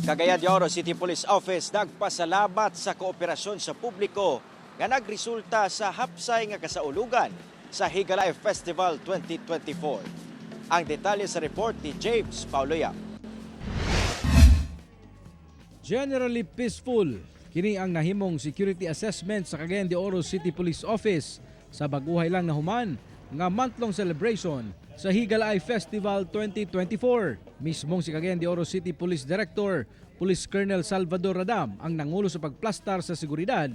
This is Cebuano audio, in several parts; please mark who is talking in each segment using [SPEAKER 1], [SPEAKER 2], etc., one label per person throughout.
[SPEAKER 1] Cagayan de Oro City Police Office nagpasalamat sa kooperasyon sa publiko nga nagresulta sa hapsay nga kasaulugan sa Higalaay Festival 2024. Ang detalye sa report ni James Paulo Yap.
[SPEAKER 2] Generally peaceful. Kini ang nahimong security assessment sa Cagayan de Oro City Police Office sa baguhay lang nahuman nga month-long celebration sa Higalaay Festival 2024. Mismong si Cagayan de Oro City Police Director, Police Colonel Salvador Radam, ang nangulo sa pagplastar sa seguridad,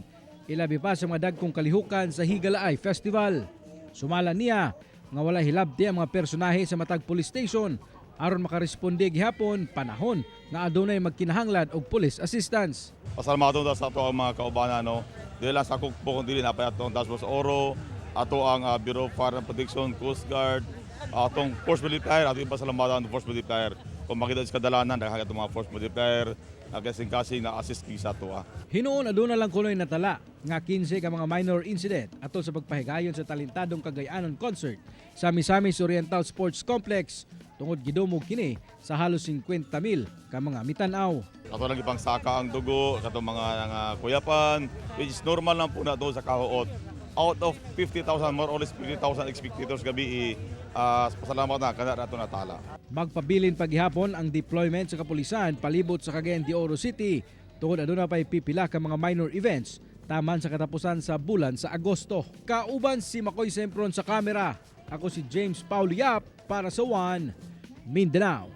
[SPEAKER 2] ilabi pa sa mga dagkong kalihukan sa Higalaay Festival. Sumala niya nga wala hilabti ang mga personahe sa matag police station aron makaresponde gihapon panahon nga adunay magkinahanglan og police assistance.
[SPEAKER 3] Pasalamatan ta sa ato ang mga kaubanan, no. Dili lang sa Kukpo kundi naa pay atong Task Force Oro, ato ang Bureau of Fire and Protection, Coast Guard, atong Force Multiplier, ato yung pasalamatan ang Force Multiplier. Kung makita sa kadalanan, daghan atong mga Force Multiplier, nagkasing-kasing na assist sa ato.
[SPEAKER 2] Hinuon aduna lang kunoy natala nga 15 ka mga minor incident atol sa pagpahigayon sa talentadong Kagayanon concert sa Misamis Oriental Sports Complex tungod gidumog kini sa halos 50,000 ka mga mitan-aw.
[SPEAKER 3] Ato lang ipangsaka ang dugo, katong mga kuyapan, which is normal lang po na to sa kahuot. Out of 50,000, more or less 50,000 spectators gabi, pasalamat na, kana ato natala.
[SPEAKER 2] Magpabilin paghihapon ang deployment sa kapulisan palibot sa Cagayan de Oro City tungod aduna pay pipila ka mga minor events taman sa katapusan sa bulan sa Agosto. Kauban si Makoy Sempron sa kamera. Ako si James Paul Yap para sa One Mindanao.